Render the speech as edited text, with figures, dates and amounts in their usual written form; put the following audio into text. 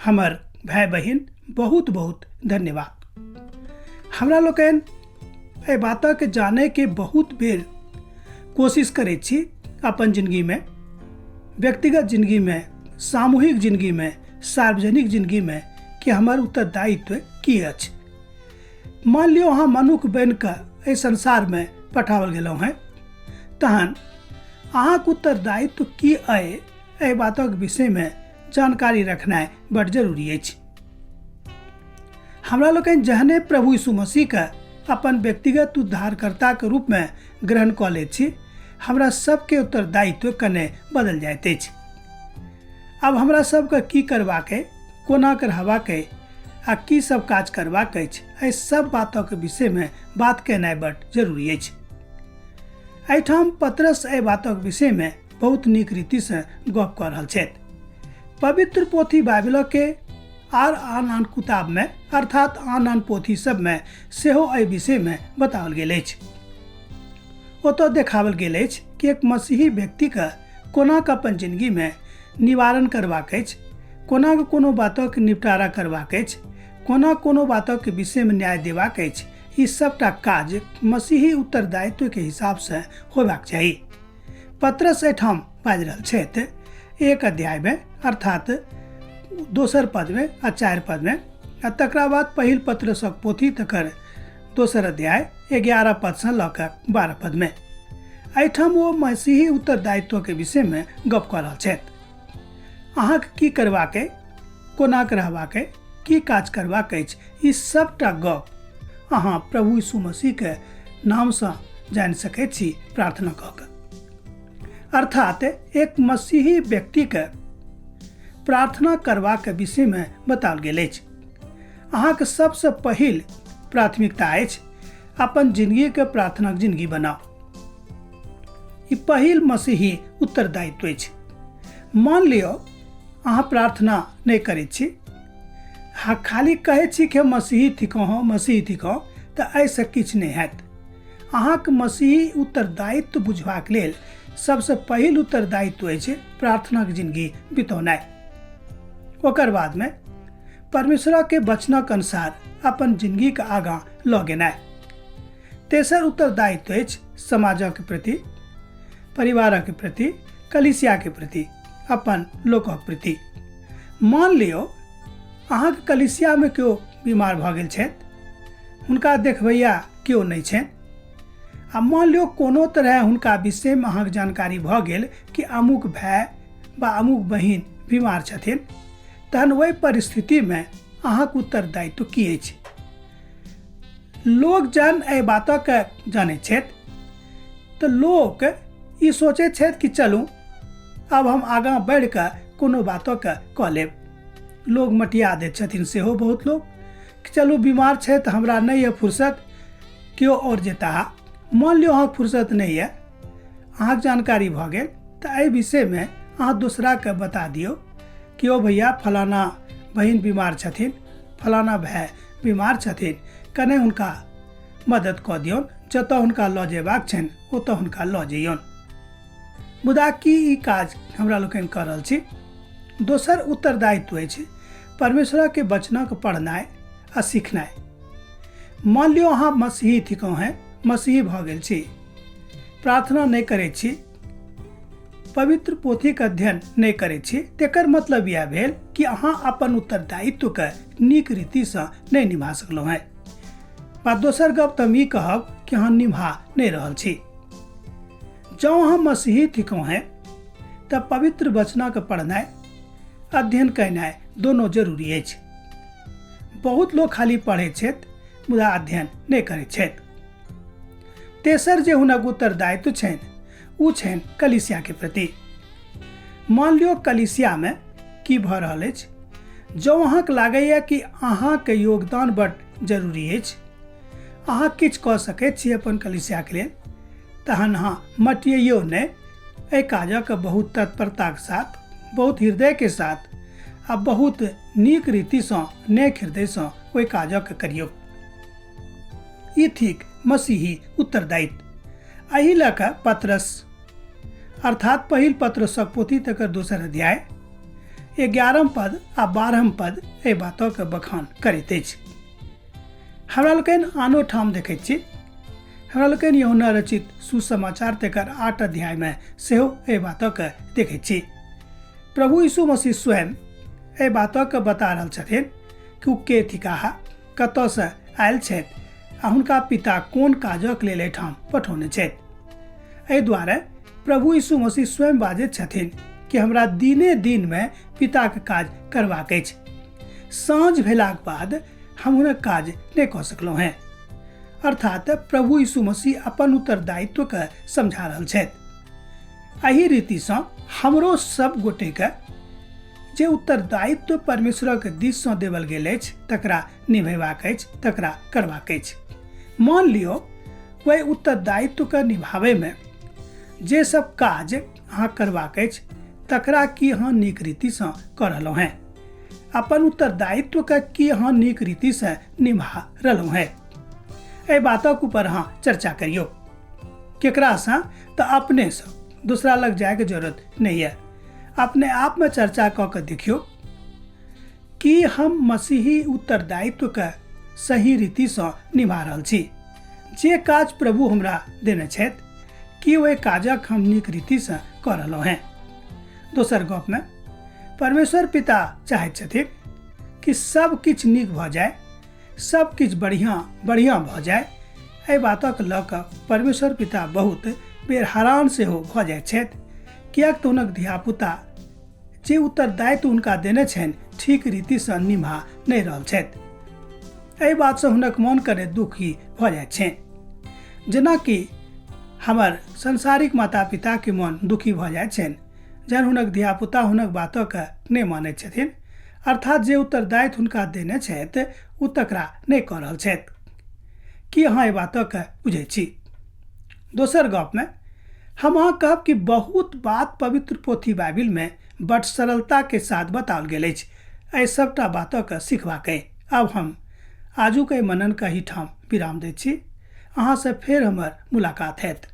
हमर भाय बहिन, बहुत बहुत धन्यवाद। हमरा लोकनि एहि बातके जानैके बहुत बेर कोशिश करै छी अपन जिनगीमे, व्यक्तिगत जिनगीमे, सामूहिक जिनगीमे, सार्वजनिक जिनगीमे कि हमर उत्तरदायित्व की अछि। मान लियौ अहाँ मनुख बनिकऽ एहि संसारमे पठाओल गेलहुँ हेँ, तहन अहाँके उत्तरदायित्व की अइ, एहि बातक विषयमे जानकारी रखनाइ बड्ड जरूरी अछि। हमरा लोकनि जहने प्रभु यीशु मसीहके अपन व्यक्तिगत उद्धारकर्ताके रूपमे ग्रहण कऽ लैत छी, हमरा सबके उत्तरदायित्व कने बदलि जाइत अछि। आब हमरा सबके की करबाक अइ, कोना कऽ रहबाक अइ आ की सब काज करबाक अछि, एहि सब बातक विषयमे बात केनाइ बड्ड जरूरी अछि। एहिठाम पतरस एहि बातक विषयमे बहुत नीक रीतिसँ गप कऽ रहल छथि। पवित्र पोथी बाइबिलके आर आन आन किताबमे, अर्थात आन आन पोथी सबमे सेहो एहि विषयमे बताओल गेल अछि। ओतऽ देखाओल गेल अछि कि एक मसीही व्यक्तिके कोना कऽ अपन जिनगीमे निवारण करबाक अछि, कोना कऽ कोनो बातक निपटारा करबाक अछि, कोना कोनो बातक विषयमे न्याय देबाक अछि। ई सबटा काज मसीही उत्तरदायित्वके हिसाबसँ होयबाक चाही। पतरस एहिठाम बाजि रहल छथि एक अध्यायमे, अर्थात दोसर पदमे आ 4 पदमे, आ तकरा बाद पहिल पतरसक पोथी तकर दोसर अध्याय 11 पदसँ लऽ कऽ 12 पदमे। एहिठाम ओ मसीही उत्तरदायित्वके विषयमे गप कऽ रहल छथि। अहाँके की करबाक अइ, कोना कऽ रहबाक अइ, की काज करबाक अछि, ई सबटा गप अहाँ प्रभु यीशु मसीहके नामसँ जानि सकैत छी प्रार्थना कऽ कऽ। अर्थात एक मसीही व्यक्तिके प्रार्थना करबाक विषयमे बताओल गेल अछि। अहाँके सबसँ पहिल प्राथमिकता अछि अपन जिनगीके प्रार्थनाक जिनगी बनाउ। ई पहिल मसीही उत्तरदायित्व अछि। मान लियौ अहाँ प्रार्थना नहि करै छी, हाँ खाली कहै छी कि हम मसीही थिकहुँ, हम मसीही थिकहुँ, तऽ एहिसँ किछु नहि हैत। अहाँके मसीही उत्तरदायित्व बुझबाक लेल सबसँ पहिल उत्तरदायित्व अछि प्रार्थनाक जिनगी बितौनाइ। ओकर बादमे परमेश्वरके वचनक अनुसार अपन जिनगीके आगाँ लऽ गेनाइ। तेसर उत्तरदायित्व अछि समाजक प्रति, परिवारक प्रति, कलीसियाके प्रति, अपन लोकक प्रति। मान लियौ अहाँके कलीसियामे केओ बीमार भऽ गेल छथि, हुनका देखबैया केओ नहि छनि, आ मान लियौ कोनो तरह हुनका विषयमे अहाँके जानकारी भऽ गेल कि अमुक भाय वा अमुक बहिन बीमार छथिन, तहन ओहि परिस्थितिमे अहाँके उत्तरदायित्व की अछि? लोक जहन एहि बातके जानै छथि तऽ लोक ई सोचै छथि कि चलू आब हम आगाँ बढ़िकऽ कोनो बातके कऽ लेब। लोक मटिया दैत छथिन सेहो बहुत लोक कि चलू बीमार छथि तऽ हमरा नहि यऽ फुर्सत, केओ आओर जेताह। मान लियौ अहाँके फुर्सत नहि यऽ, अहाँके जानकारी भऽ गेल तऽ एहि विषयमे अहाँ दोसराके बता दियौ कि ओ भैया फलाना बहिन बीमार छथिन, फलाना भाय बीमार छथिन, कने हुनका मदद कऽ दियौन, जतऽ हुनका लऽ जेबाक छनि ओतऽ हुनका लऽ जइयौन। मुदा की ई काज हमरा लोकनि कऽ रहल छी? दोसर उत्तरदायित्व अछि परमेश्वरके वचनक पढ़नाइ आ सिखनाइ। मान लियौ अहाँ मसीही थिकहुँ हेँ, मसीही भऽ गेल छी, प्रार्थना नहि करै छी, पवित्र पोथीके अध्ययन नहि करै छी, तेकर मतलब इएह भेल कि अहाँ अपन उत्तरदायित्वके नीक रीतिसँ नहि निभा सकलहुँ हेँ। आ दोसर गप तऽ हम ई कहब कि अहाँ निभा नहि रहल छी। जँ अहाँ मसीही थिकहुँ हेँ तऽ पवित्र वचनके पढ़नाइ अध्ययन केनाइ दोनो जरूरी अछि। बहुत लोक खाली पढ़ै छथि मुदा अध्ययन नहि करै छथि। तेसर जे हुनक उत्तरदायित्व छनि ओ छनि कलीसियाके प्रति। मान लियौ कलीसियामे की भऽ रहल अछि, जँ अहाँके लागैए कि अहाँके योगदान बड्ड जरूरी अछि, अहाँ किछु कऽ सकैत छी अपन कलीसियाके लेल, तहन अहाँ मटियैयौ नहि, एहि काजक बहुत तत्परताके साथ, बहुत हृदयके साथ आ बहुत नीक रीतिसँ, नेक हृदयसँ ओहि काजक करियौ। ई थिक मसीही उत्तरदायित्व। एहि लऽ कऽ पतरस अर्थात पहिल पतरसक पोथी तकर दोसर अध्याय 11 पद आ 12 पद एहि बातक बखान करैत अछि। हमरा लोकनि आनो ठाम देखैत छी। हमरा लोकनि यूहन्ना रचित सुसमाचार तेकर 8 अध्यायमे सेहो एहि बातक देखैत छी। प्रभु यीशु मसीह स्वयं एहि बातक बता रहल छथिन कि ओ के थिकाह, कतऽसँ आयल छथि आ हुनका पिता कोन काजक लेल एहिठाम पठौने छथि। एहि दुआरे प्रभु यीशु मसीह स्वयं बाजैत छथिन कि हमरा दिने दिनमे पिताके काज करबाक अछि, साँझ भेलाक बाद हम हुनक काज नहि कऽ सकलहुँ हेँ। अर्थात प्रभु यीशु मसीह अपन उत्तरदायित्वके समझा रहल छथि। एहि रीतिसँ हमरो सब गोटेके जे उत्तरदायित्व परमेश्वरक दिससँ देवल गेल अछि तकरा निभेबाक अछि, तकरा करबाक अछि। मान लियौ ओहि उत्तरदायित्वके निभाबैमे जे सब काज अहाँ करबाक अछि तकरा की अहाँ नीक रीतिसँ कऽ रहलहुँ हेँ? अपन उत्तरदायित्वके की अहाँ नीक रीतिसँ निभा रहलहुँ हेँ? एहि बातक ऊपर अहाँ चर्चा करियौ। केकरासँ? तऽ अपनेसँ, दूसरा लग जायके जरूरत नहि यऽ। अपने आपमे चर्चा कऽ के देखियौ कि हम मसीही उत्तरदायित्वके सही रीतिसँ निभा रहल छी। जे काज प्रभु हमरा देने छथि कि ओहि काजक हम नीक रीतिसँ कऽ रहलहुँ हेँ? दोसर गपमे परमेश्वर पिता चाहैत छथिन कि सब किछु नीक भऽ जाय, सब किछु बढ़िआँ बढ़िआँ भऽ जाय। एहि बातक लऽ कऽ परमेश्वर पिता बहुत बेर हैरान सेहो भऽ जाइत छथि, किएक तऽ हुनक धियापुता जे उत्तरदायित्व हुनका देने छनि ठीक रीतिसँ निभा नहि रहल छथि। एहि बातसँ हुनक मन कने दुखी भऽ जाइत छनि, जेनाकि हमर सांसारिक माता पिताके मन दुखी भऽ जाइत छनि जहन हुनक धियापुता हुनक बातके नहि मानैत छथिन, अर्थात जे उत्तरदायित्व हुनका देने छथि ओ तकरा नहि कऽ रहल छथि। की अहाँ एहि बातके बुझै छी? दोसर गपमे हम अहाँ कहब कि बहुत बात पवित्र पोथी बाइबिलमे बड सरलताके साथ बताओल गेल अछि। एहि सबटा बातके सिखबाक अइ। आब हम आजुक एहि मननके एहिठाम विराम दैत छी। अहाँसँ फेर हमर मुलाकात हैत।